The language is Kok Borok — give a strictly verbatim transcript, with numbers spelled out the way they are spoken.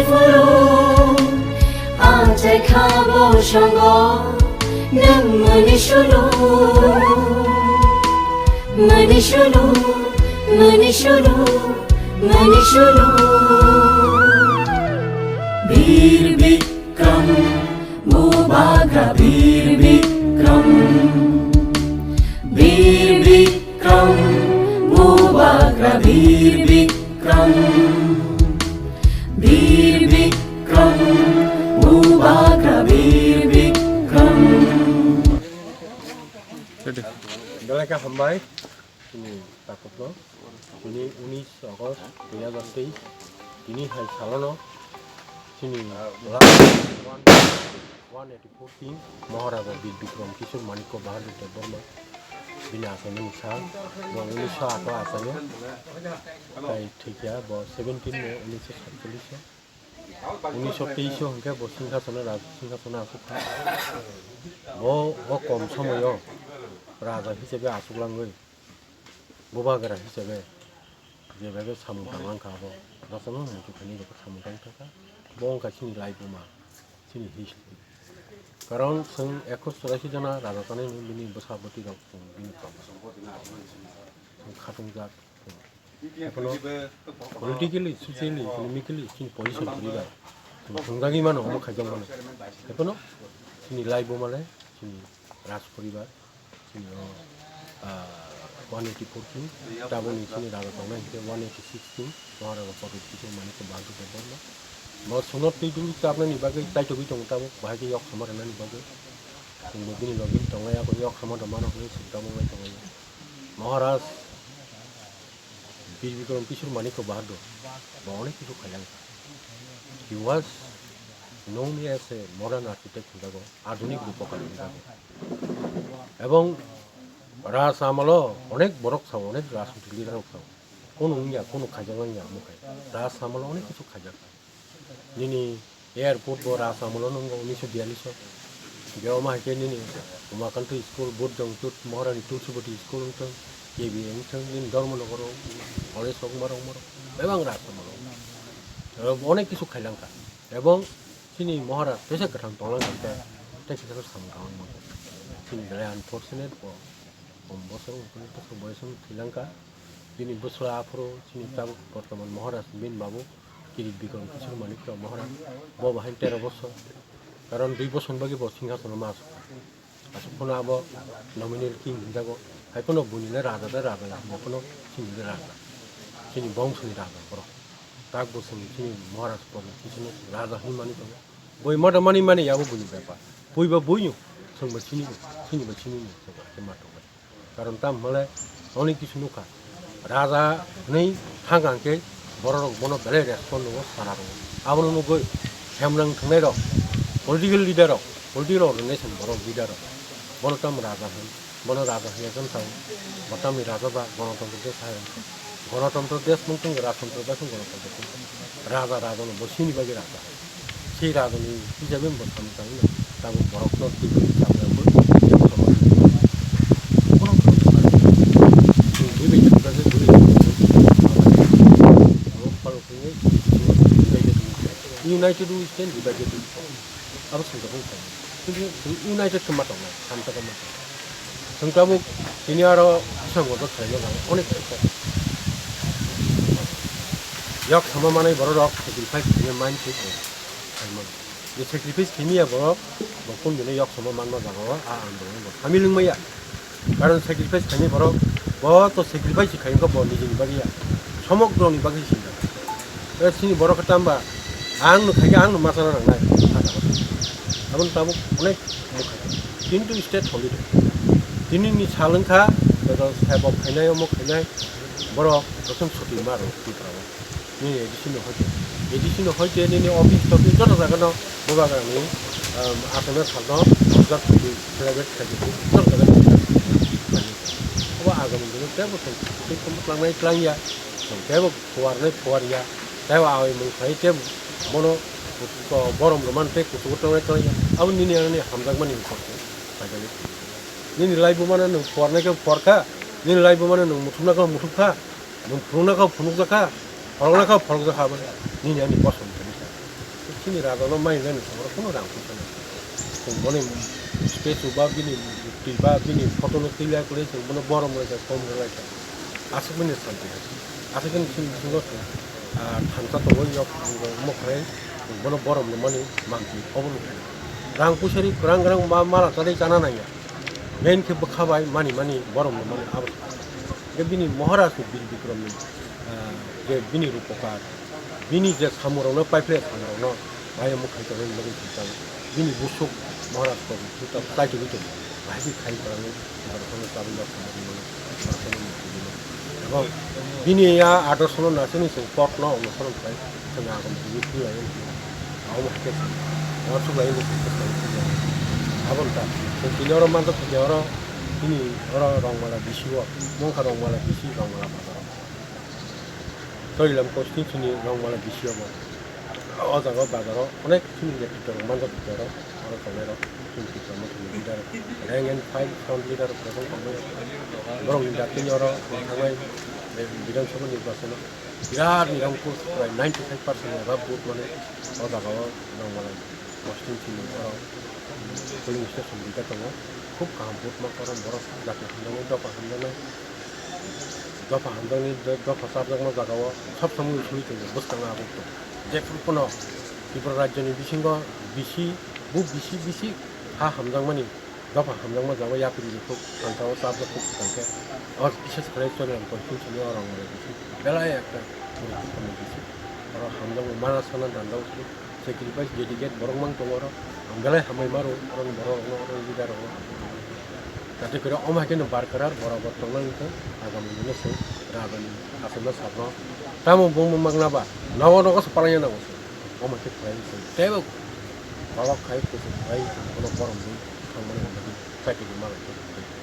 Phuru achai kha bosongo nwng mani sulu, mani sulu, mani sulu, mani sulu. Bir Bikram, Bubagra Bir Bikram, Bir Bikram, Bubagra Bir Bikram, Bir Bikram, Bubagra Bir Bikram. Belai khe hambai. Chini takhukno, chini unis August dui hazar teis, tini hai salono chini one eighty four king Maharaja Bir Bikram Kishore Manikya Bahadur Debbarma bini achaimani sal, bo unisho ato achaio, tai thwikya bo seventeen May unisho satchollish o. Unisho teis o hwnkhe bo singhasono, raja singhasono achukha. Bo o kom somoio raja hisabe achuklangwi, bubagra hisabe jebabe samung tanglang kha abo. Bachama muitu khainai rokhe samung tang thangkha. Bo wngkha chini laibuma, chini history. Karon chwng ekhosh churashi jona raja tanai ni bini bwsa bwtwi rok chwng bini kom. Chwng khatungjak. Ekheno politically, socially, economically chini position kwrwi bai. Chwng thwngjagwi mano, omo khaijak mano. Ekheno chini laibuma le chini Raj poribar, chini o, ah, one eighty four king, tabukni chini raja tongnai hinkhe one eighty six king, Maharaja Pradyut Kishore Manikya Bahadur Debbarma. Bo chwngno twi dul chabnani bagwi taitogwi tongo tabuk, bahai khe yok sama rwnani bagwi. Chwngbo bini logi tonglai, abo yok sama rwmano hwnwi chwng tabuk wngwi tonglai. Maharaj Bir Bikram Kishore Manikya Bahadur bo onek kisu khaijak. He was known as a modern architect hinjago, adhunik rupakar hinjago. Ebong raj amolo onek borok sao, onek rajniti leader rok sao. Kunu wngya, kunu khaijak wngya, omo khai raj amolo onek kisu khaijak. Nini airport bo raj amolo nwngo unisho biyallish o. Hinkhe omo hai khe nini Umakanta school, Bodhgaya Maharani Tulsibati school wngthang, K B A wngthang, nini Dharmanagar o college rok, marok marok bebak raj amolo. Oro onek kisu khailangkha. Ebong chini Maharaj teisa kwthang tonglangkha khe, tei kisa khe samung tanglang mangkha. Chini belai unfortunate bo. Kom bosor wngkha, bosor boyosong thwilangkha. Bini bwsla aphuru chini tabuk bortoman Maharaj bini babu Kirit Bikram Kishore Manikya Maharaj. Bo bahai tero bosor. Karon dui bosor bagwi bo singhasono ma asukha. Asuk phano abo nominal king hinjago. Hai phano buini le raja de raja ya, bo phano chini le raja. Chini bongsoni raja borok. Tak bo chwng chini Maharaj Pradyut Kishore raja hinwi mani tongo. Bui moto mani mani yabo buini bepar. Bui ba buino, chwng ba chini, chini ba chini no, chwng ba ma tongo. Karon tam hwnle onek kisu nukha. Raja hwnwi thang hwnkhe borok rok bono belai respond rwo, sara rwo. Abono nugwi Hemrang thangnairok, political leader rok, political organization borok leader rok. Bono tamo raja hwn, bono raja hwnwi khe sao. Bo tamni raja ba, Ganatantro desh hai hwn. Ganatantro desh mung tong, rajtantro desh mung, Ganatantro desh. Raja, raja no bo sini bagwi raja. Sei rajani hisabe bo samung tangwi no tabuk borokno twiwi chapra bo. Bono chwng bui bai chapra se bui bai chapra se. Abo palo khe bui bai chapra se. United we stand, divided we fall. Abo song tong kha. Kintu chwng united khe ma tongnai, samta khe ma tongnai. Chwng tabuk tini aro bwskango khlaina nang onek khe. Yok sama manai borok rok sacrifice khaina mind se khaima. Je sacrifice khaimaya borok bo kun dino yok sama manma jaga o a andolon bo samil wngmaya. Karon sacrifice khainai borok bo to sacrifice khainai khe bo nijini bagwi ya. Somokroni bagwi sinda. Chini borok khe tamba ang no khaikhe ang no machana nangnai. Aboni tabuk onek mukha. Kintu state holiday. Tini ni sal wngkha, joto sebok khainai, omo khainai, borok joto chuti maro Tripura o. Nini A D C no hoite, A D C no hoite nini office topis joto jaga no bubagra ni, um, aswk no sal no, hojak khaidi, celebrate khaidi, joto jaga no. Obo agami dino tebo tei tongmwk tlangnai tlangya, tebo phuarnai phuarya, tebo awi mung khai tei bono borom rwmani tei kuchugo tongnai tongnai, abo nini ani hamjakmani kok se paijak. Nini laibuma no nwng phuarnai khe phuarkha, nini laibuma no nwng muthupnai khe muthupkha, nwng phunuknai khe phunukjakha, phoroknai khe phorokjakha, abo nini ani kosom khe. Chini raja no mai nani songro kuno rang puisa nai. Chwng bono statue ba bini twi ba bini photo no twi lai kwrwi chwng bono borom lai kha, kom lai kha. Aswk bini santi hai. Aswk bini chini bisingo chwng, ah, thansa tongo yok mo khlai chwng bono borom no mani manti obo no khlai. Rang puisa ri kwrang kwrang ma mala tari chana nangya. Main khe bwkha bai mani mani borom no mani abo. Je bini Maharaj ni Bir Bikram ni, ah, je bini rupokar, bini je samung rok no paiphlai samung rok no bai omo khai tongo, bagwi thwng chalok. Bini busuk Maharaj kok thwng chalok, chai tongwi tongo. Bahai khe khai kwrwngwi borok no chabwi ma samung rok no, borok no mukti rw no. Ebong bini ya adorsho no naisingni chwng pot no onusoron khlai, chwng agom twi twi lai wng khe. Abo hai khe chwng uansuk lai wng khe chwng twi lai. Abo wng kha chwng tini oro manjak khe oro bini oro Rongmala bisi o, mungkha Rongmala bisi, Rongmala bazar o. Chorilam constituency ni Rongmala bisi o bo. O jaga o bazar o onek chini netrito rok manjak khe oro, oro tongnai rok chini Tipra Motha ni leader, rank and file front leader rok tongnai rok. Borok ni jatini oro thangnai Bidhan Sabha nirbachon o birat ni rang post prai ninety five percent ni above vote mane o jaga o Rongmala constituency ni oro polling station duita tongo. Khub kaham vote ma karon borok jati hamjaknai, dopha hamjaknai, dopha hamjaknai, do-, dopha chapjakma jaga o sob somoi suri tongo, bwskang abo tongo. Jephru phano Tripura rajyo ni bisingo bisi, bu bisi bisi ha hamjakmani, dopha hamjakma jaga o yapri rok khub phalta o chapjak khub kwtal khe. O bises khlai Chorilam constituency ni o Rongmala bisi belai ekta guruttwpurno bisi. Oro hamjakma mana sana danda o se. Sacrifice, dedicate borok mang tongo oro. Ang belai hambai maro, oro ni borok rokno, oro ni leader rokno. Jate kore omo hai khe no barkarar borok bo tongna wngkha, agami dino se raja ni aswk no sabno. Tamo bung bung mang naba, nogo nogo se palai ya nango se. Omo hai khe khlai se. Tebo borok khai kuchuk khai bono borom di thangmani hambai di, chakri di malai khe.